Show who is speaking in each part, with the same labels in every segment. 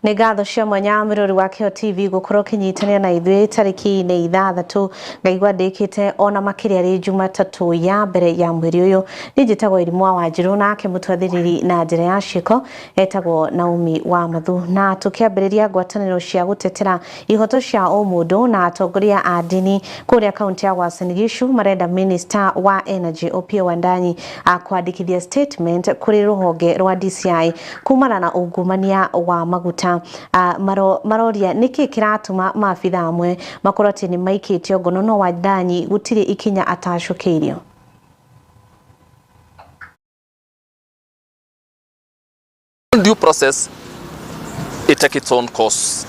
Speaker 1: Nĩ ngatho cia mwanya mwĩrori wa Kĩo TV gũkorwo ũkĩnyitanĩra na ithuĩ tarĩki-inĩ 6 ngaigua ndĩkĩte ona makĩria rĩ Jumatatũ ya mbere ya mweri ũyũ. Niĩ njĩtagwo Irimũ wa Wanjirũ nake mũtwathĩrĩri na njĩra ya ciĩko etagwo Naomi wa Mathu. Na tũkĩambĩrĩria ngwatanĩro cia gũtetera ihoto cia ũmũndũ na atongoria a ndini kũrĩa kaunti ya Uasin Gishu marenda Minister wa Energy Opiyo Wandayi kwandĩkithia statement kũrĩ rũhonge rwa DCI kumana na ungumania wa maguta. Maroria nĩkĩ kĩratũma maabitha amwe makorwo atĩ nĩ maikĩtio ngono no Wandayi gũtirĩ ikinya atacũkĩirio.
Speaker 2: Due process it take its own course.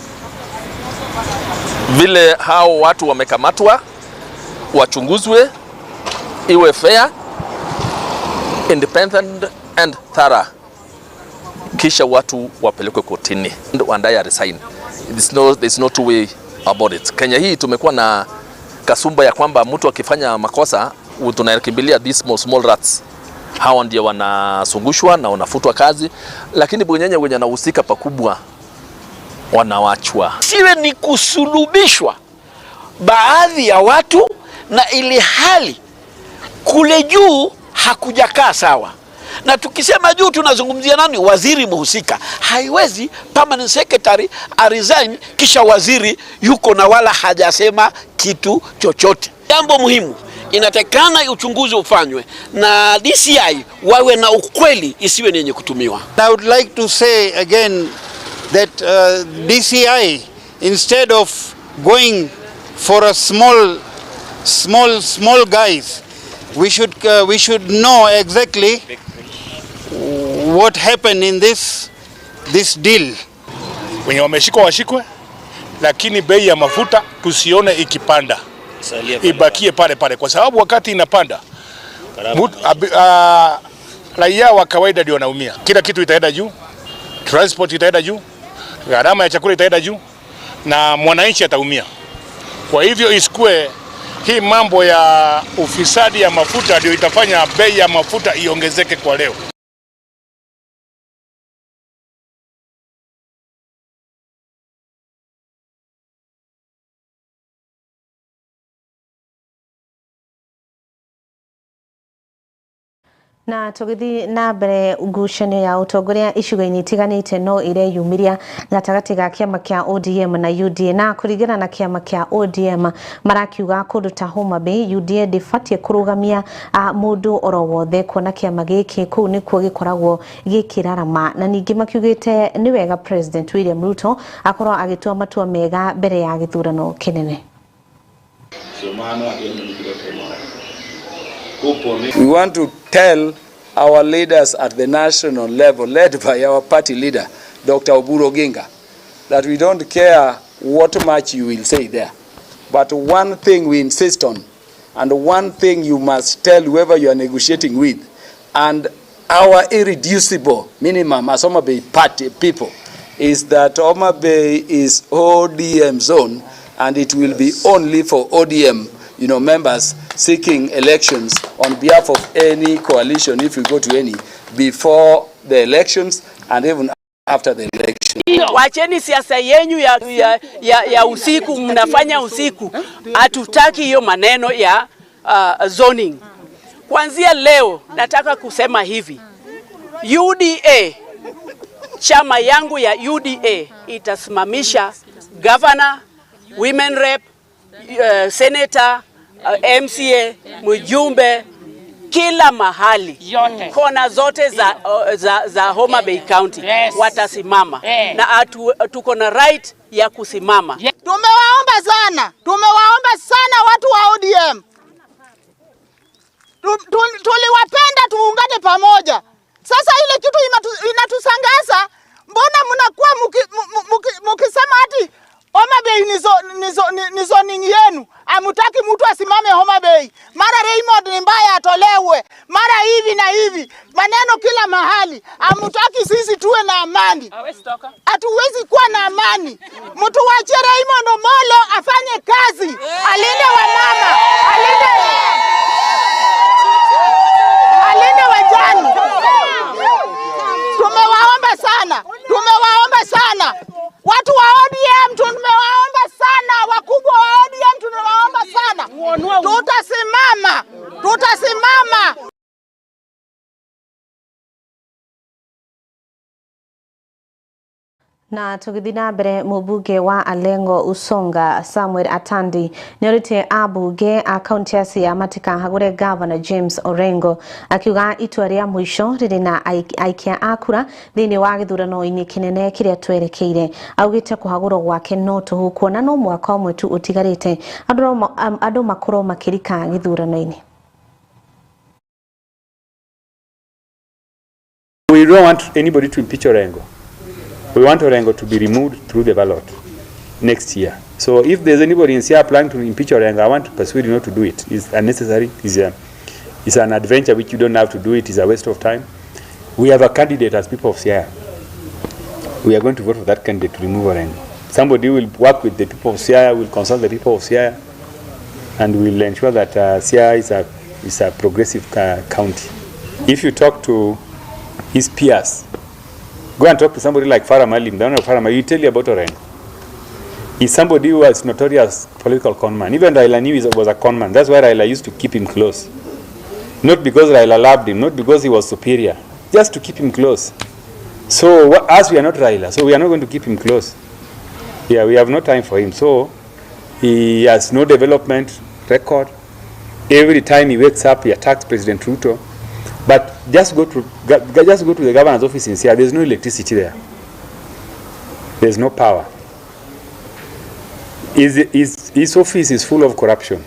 Speaker 2: Vile hao watu wamekamatwa wachunguzwe, iwe fair, independent and thorough, kisha watu wapelekwe kotini. Wandayi resign. There's no two way about it. Kenya hii tumekuwa na kasumba ya kwamba mtu akifanya makosa tunakimbilia these small, small rats. Hawa ndio wanasungushwa na wanafutwa kazi, lakini bwenyenye wenye wanahusika pakubwa wanawachwa.
Speaker 3: Siwe ni kusulubishwa baadhi ya watu, na ili hali kule juu hakujakaa sawa. Na tukisema juu tunazungumzia nani? Waziri muhusika. Haiwezi permanent secretary a resign kisha waziri yuko na wala hajasema kitu chochote. Jambo muhimu, inatakana uchunguzi ufanywe na DCI wawe na ukweli, isiwe ni yenye kutumiwa.
Speaker 4: I would like to say again that DCI, instead of going for a small, small, small guys, we should know exactly what happened in this deal.
Speaker 5: Wenye wameshikwa washikwe, lakini bei ya mafuta tusione ikipanda, ibakie pale pale, kwa sababu wakati inapanda raia wa kawaida ndio wanaumia. Kila kitu itaenda juu, transport itaenda juu, gharama ya chakula itaenda juu, na mwananchi ataumia. Kwa hivyo isikue hii mambo ya ufisadi ya mafuta ndio itafanya bei ya mafuta iongezeke kwa leo.
Speaker 1: Na tũgĩthiĩ na mbere ngucanio ya ũtongoria icigo-inĩ itiganĩte no ĩreyumĩria gatagatĩ ga kĩama kĩa ODM na UDA. Na kũringana na kĩama kĩa ODM marakiuga kũndũ ta Homa Bay UDA ndĩbatiĩ kũrũgamia mũndũ oro wothe kuona kĩama gĩkĩ kũu nĩkuo gĩkoragwo gĩkĩrarama. Na ningĩ makiugĩte nĩ wega President William Ruto akorwo agĩtua matua mega mbere ya gĩthurano kĩnene.
Speaker 6: We want to tell our leaders at the national level, led by our party leader, Dr. Oburu Oginga, that we don't care what much you will say there. But one thing we insist on, and one thing you must tell whoever you are negotiating with, and our irreducible minimum as Homa Bay party people, is that Homa Bay is ODM zone, and it will be only for ODM, members seeking elections on behalf of any coalition, if we go to any, before the elections and even after the election.
Speaker 7: Wacheni siasa yenyu ya usiku, mnafanya usiku. Hatutaki hiyo maneno ya zoning. Kuanzia leo nataka kusema hivi, UDA, chama yangu ya UDA itasimamisha governor, women rep, senator, MCA, mjumbe, kila mahali, kona zote za Homa Bay County watasimama. Na tuko na right ya kusimama.
Speaker 8: Tumewaomba sana, tumewaomba sana watu wa ODM. Tuliwapenda tuungane pamoja. Sasa ile kitu inatusangaza, mbona mnakuwa mukisema ati Homa Bay ni zoning yenu. Hamutaki mtu asimame Homa Bay. Mara Raymond ni mbaya atolewe, mara hivi na hivi, maneno kila mahali. Hamutaki sisi tuwe na amani. Hatuwezi kuwa na amani. Mtu waachie Raymond Omolo afanye kazi, alinde wamama, alinde wajane. Tumewaomba sana, tumewaomba sana.
Speaker 1: Na tũgĩthiĩ na mbere, mũmbunge wa Alengo Usonga Samuel Atandi nĩorĩtie ambunge a kaunti ya Siaya matikahagũre Gavana James Orengo, akiuga itua rĩa mũico rĩrĩ na aikia a kura thĩinĩ wa gĩthurano-inĩ kĩnene kĩrĩa twerekeire. Augĩte kũhagũrwo gwake no tũhũ kuona no mwaka ũmwe tu ũtigarĩte andũ makorwo makĩrika gĩthurano-inĩ.
Speaker 9: We don't want anybody to impeach Orengo. We want Orengo to be removed through the ballot next year. So if there's anybody in Siaya planning to impeach Orengo, I want to persuade you not to do it. It's unnecessary. It's an adventure which you don't have to do it. It's a waste of time. We have a candidate as people of Siaya. We are going to vote for that candidate to remove Orengo. Somebody will work with the people of Siaya, will consult the people of Siaya, and will ensure that Siaya is a progressive county. If you talk to his peers, go and talk to somebody like Farah Maalim, the owner of Farah Maalim, he'll tell you about Orengo. He's somebody who was notorious political conman. Even Raila knew he was a conman. That's why Raila used to keep him close. Not because Raila loved him, not because he was superior, just to keep him close. So us, we are not Raila, so we are not going to keep him close. Yeah, we have no time for him. So he has no development record. Every time he wakes up, he attacks President Ruto. But just go to the governor's office in Siaya. There's no electricity there. There's no power. His office is full of corruption.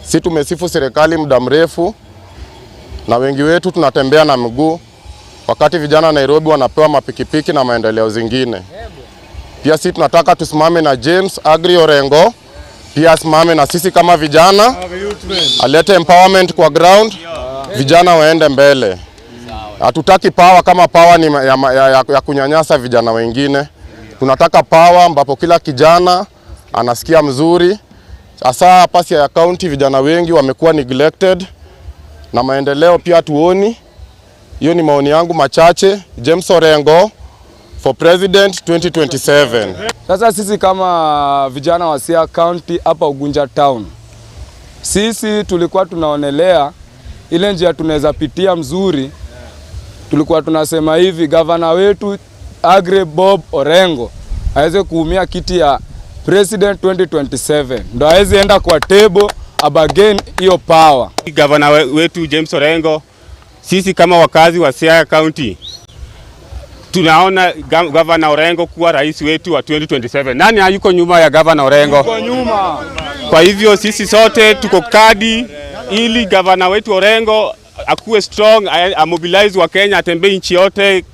Speaker 10: Si tumesifu serikali muda mrefu na wengi wetu tunatembea na miguu, wakati vijana Nairobi wanapewa mapikipiki na maendeleo zingine. Pia si tunataka tusimame na James Agri Orengo, pia asimame na sisi kama vijana, alete empowerment kwa ground, vijana waende mbele. Hatutaki power kama power ni ya kunyanyasa vijana wengine. Tunataka power ambapo kila kijana anasikia mzuri. Hasa hapa Siaya County vijana wengi wamekuwa neglected na maendeleo pia tuoni. Hiyo ni maoni yangu machache. James Orengo for president 2027.
Speaker 6: Sasa sisi kama vijana wa Siaya County hapa Ugunja Town, sisi tulikuwa tunaonelea ile njia tunaweza pitia mzuri. Tulikuwa tunasema hivi, gavana wetu Aggrey Bob Orengo aweze kuumia kiti ya president 2027, ndo aweze enda kwa table abargain hiyo power.
Speaker 11: Gavana wetu James Orengo, sisi kama wakazi wa Siaya County tunaona Gavana Orengo kuwa rais wetu wa 2027. Nani hayuko nyuma ya Gavana Orengo?
Speaker 6: Nyuma.
Speaker 11: Kwa hivyo sisi sote tuko kadi ili gavana wetu Orengo akuwe strong, amobilize wa Kenya, atembee nchi yote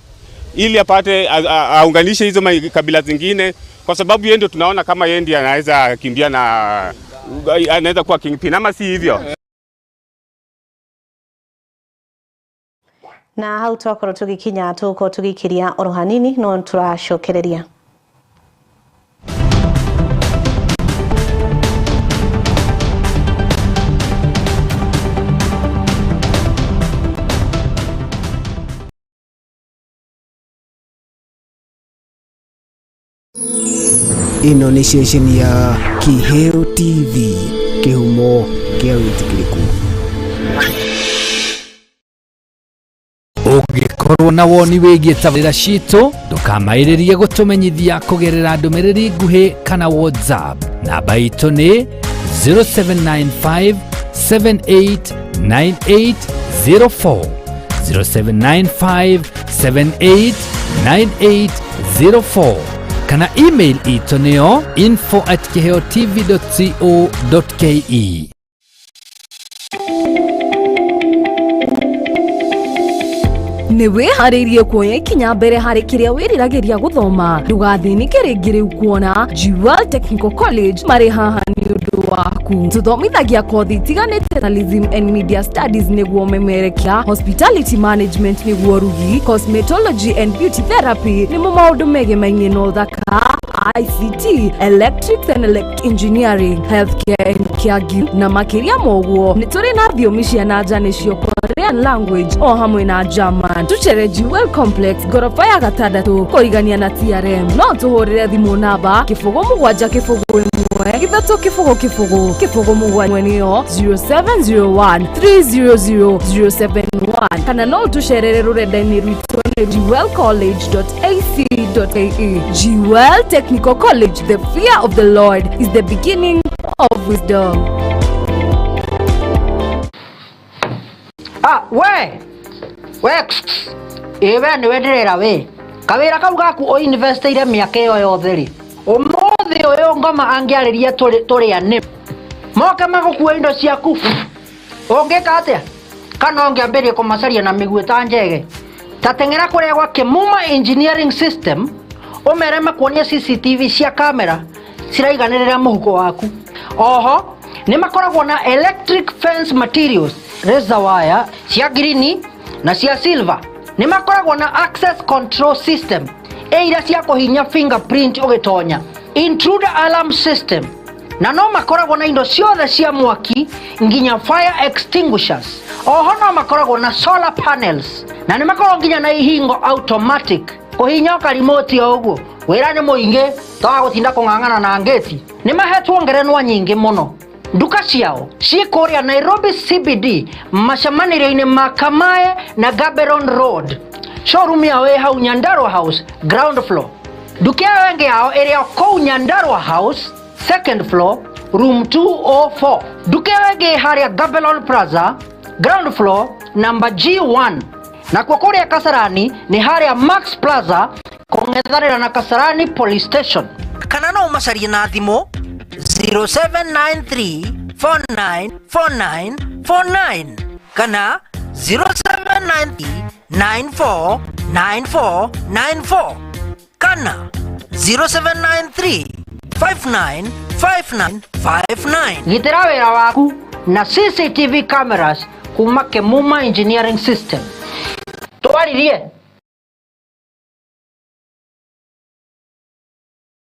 Speaker 11: ili apate aunganishe hizo kabila zingine, kwa sababu yeye ndio tunaona kama yeye ndiye anaweza kimbia na anaweza kuwa kingpin, ama si hivyo?
Speaker 1: Na hau twakorwo tugikinya tugukorwo tugikiria oro hanini no turacokereria.
Speaker 12: Ĩno nĩ ceceni ya Kiheo TV, kĩhumo kĩa wĩtĩkĩrĩku.
Speaker 13: Ũngĩkorwo na woni wĩgiĩ tabarĩra citũ, ndũkamaĩrĩrie gũtũmenyithia kũgerera ndũmĩrĩri nguhĩ kana WhatsApp. Namba itũ nĩ 0795 789804, 0795 789804, kana email itũ nĩyo info@kiheotv.co.ke.
Speaker 14: Nĩ wĩharĩirie kuoya ikinya mbere harĩ kĩrĩa wĩriragĩria gũthoma? Ndũgathĩnĩke rĩngĩ rĩu kuona Jewel Technical College marĩ haha nĩ ũndũ waku. Tũthomithagia kothi itiganĩte: Journalism and Media Studies nĩguo memerekia, Hospitality Management nĩguo rugi, Cosmetology and Beauty Therapy nĩmo maũndũ megemainie na ũthaka, ICT, Electrics and Elect Engineering, Healthcare and Caregiving na makĩria ma ũguo. Nĩ tũrĩ na thiomi cia na nja nĩcio Korean language o hamwe na German. Tũcere Jewel Complex, ngoroba ya gatandatũ kũrigania na TRM. No tũhũrĩre thimũ namba 0700 13 0 0 0 7, nĩyo 0701 300 071, kana no tũcerere rũrenda-inĩ rwitũ. Jewelcollege.ac.ae. Jewel Technical College, the fear of the Lord is the beginning of wisdom.
Speaker 15: Ah, we we ĩ we nĩwe ndĩrera we kawĩra kau gaku ũinvestĩire mĩaka ĩyo yothe rĩ ũmũthĩ ũyũ ngoma angĩarĩria tũrĩa nĩ moke magũkua indo ciaku ũngĩka atĩa kana ũngĩambĩrĩria kũmacaria na mĩguĩ ta njege ta teng'era kũrĩa gwa Kĩmuma Engineering System ũmere makuonie CCTV cia kamera ciraiganĩrĩra mũhuko waku oho nĩ makoragwo na electric fence materials razor wire cia girini na cia silver nĩ makoragwo na access control system ĩ iria cia kũhinya fingerprint ũgĩtonya intruder alarm system na no makoragwo na indo ciothe cia mwaki nginya fire extinguishers oho no makoragwo na solar panels na nĩ makoragwo nginya na ihingo automatic kũhinya ũkarimoti o ũguo wĩra nĩ mũingĩ toga gũtinda kũng'ang'ana na ngĩti nĩ mahetwo ngerenwa nyingĩ mũno nduka ciao ciĩ kũrĩa Nairobi CBD macemanĩrio-inĩ ma Kamae na Gaborone Road showroom yao ĩ hau Nyandarua House ground floor nduka ĩyo ĩngĩ yao ĩrĩ o kũu Nyandarua House second floor room 204 nduka ĩyo ĩngĩ ĩ harĩa Gaborone Plaza ground floor number G1 nakuo kũrĩa Kasarani nĩ harĩa Max Plaza kũng'ethanĩra na Kasarani Police Station kana no ũmacarie na thimũ 0793494949 kana 0793949494 kana 0793595959 gitĩra wĩra waku na CCTV cameras kuma Kemuma Engineering System twaririe.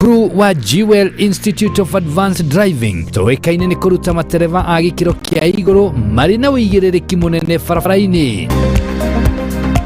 Speaker 13: Cukuru wa Jewel Institute of Advanced Driving tũĩkaine nĩ kũruta matereba a gĩkĩro kĩa igũrũ marĩ na ũigĩrĩrĩki mũnene barabara-inĩ.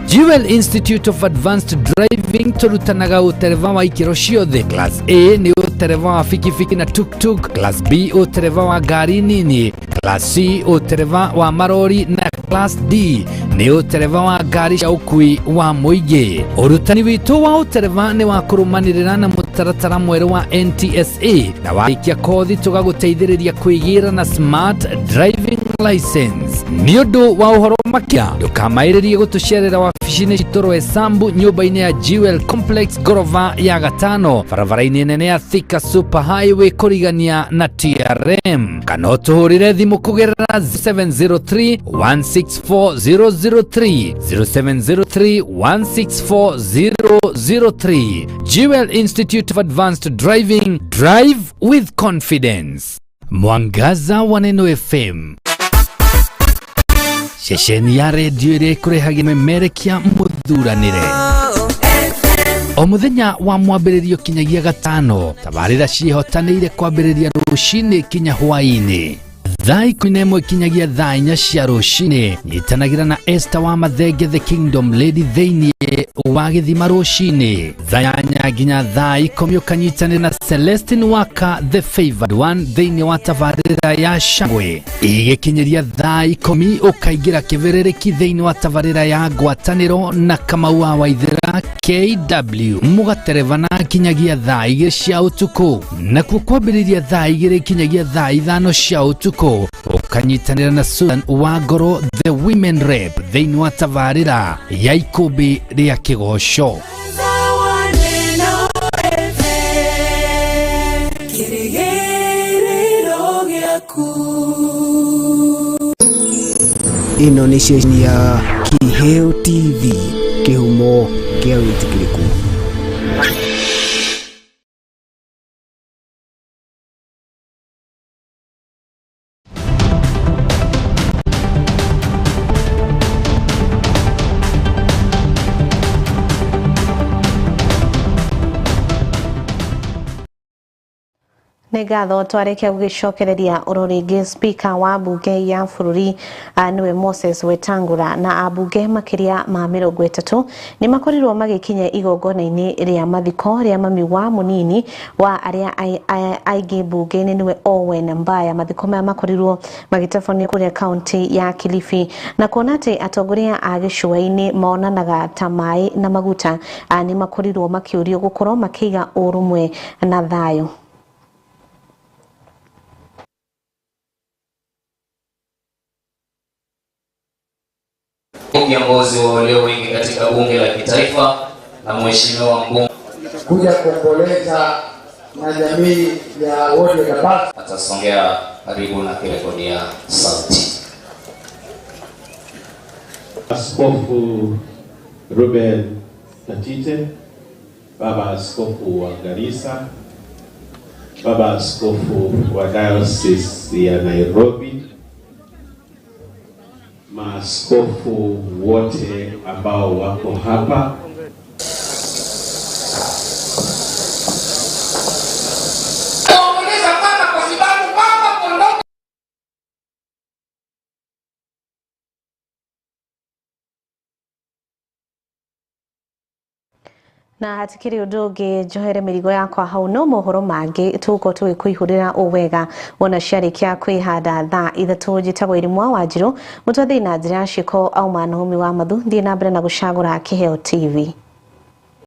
Speaker 13: Jewel Institute of Advanced Driving tũrutanaga ũtereba wa ikĩro ciothe. Class A nĩ ũtereba wa bikibiki na tuktuk, Class B ũtereba wa ngari nini, Class C ũtereba wa marori na Class D nĩ ũtereba wa ngari cia ũkui wa mũingĩ. Ũrutani witũ wa ũtereba nĩ wa kũrũmanĩrĩra na mũtaratara mwerũ wa NTSA na warĩkia kothi tũgagũteithĩrĩria kwĩgĩra na smart driving license. Nĩ ũndũ wa ũhoro makĩria ndũkamaĩrĩrie gũtũcerera wabici-inĩ citũ Roysambu nyũmba-inĩ ya Jewel Complex ngorova ya gatano barabara-inĩ nene ya Thika Super Highway kũrigania na TRM kana ũtũhũrĩre thimũ kũgerera 703 164 003 0703 164 003. Jewel Institute of Advanced Driving, drive with confidence. Mwangaza wa Neno FM, ceceni ya redio ĩrĩa ĩkũrehagĩra memerekia mũthuranĩre o mũthenya wa mwambĩrĩrio kinyagia gatano tabarĩra ciĩhotanĩire kwambĩrĩria rũcinĩ kinya hwaĩ-inĩ thaa 11 kinyagia thaa 4 cia rũcinĩ nyitanagĩra na Esther wa Mathenge the Kingdom Lady thĩinĩ wa gĩthima rũcinĩ thaa 8 nginya thaa 10 ũkanyitanĩra na Celestine Waka the Favored One thĩinĩ wa tabarĩra ya Shangwe igĩkinyĩria thaa 10 ũkaingĩra kĩbĩrĩrĩki thĩinĩ wa tabarĩra ya ngwatanĩro na Kamau wa Waithĩra KW mũgaterebana kinyagia thaa 2 cia ũtukũ nakuo kwambĩrĩria thaa 2 kinyagia thaa 5 cia ũtukũ ũkanyitanĩra na Susan wa Ngoro the Women Rep thĩinĩ wa tabarĩra ya ikũmbĩ rĩa kĩgoco.
Speaker 12: Ĩno nĩ ceceni ya Kiheo TV kĩhumo kĩa wĩtĩkĩrĩku.
Speaker 1: Nĩ ngatho. Twarĩkia gũgĩcokereria oro rĩngĩ, speaker wa mbunge ya bũrũri nĩwe Moses Wetangula na ambunge makĩria ma 30 nĩ makorirwo magĩkinya igongona-inĩ rĩa mathiko rĩa mami wa mũnini wa arĩa aingĩ mbunge-inĩ nĩwe Owen Mbaya. Mathiko maya makorirwo magĩtabanio kũrĩa kaunti ya Kilifi, na kuona atĩ atongoria a gĩcũa-inĩ monanaga ta maĩ na maguta, nĩ makorirwo makĩũrio gũkorwo makĩiga ũrũmwe na thayũ.
Speaker 16: Kiongozi wa walio wengi katika bunge la kitaifa na mheshimiwa mbunge
Speaker 17: kuja kuomboleza na jamii ya wodi ya Kabati.
Speaker 16: Atasongea karibu na kirekodia sauti.
Speaker 18: Askofu Ruben Tatite, baba askofu wa Garissa, baba askofu wa diocese ya Nairobi, maaskofu wote ambao wako hapa,
Speaker 1: na hatikiri undu ungi njohere mirigo yakwa hau no mohoro mangi tugukorwo tugikuihurira o wega wona ciarĩkia kwĩhanda thaa 3. Njĩtagwo Irimwa Wanjiru, mũtwathii na njĩra ya ciĩko auma Naomi wa Mathu. Thiĩ na mbere na gũcagũra Kĩheo TV.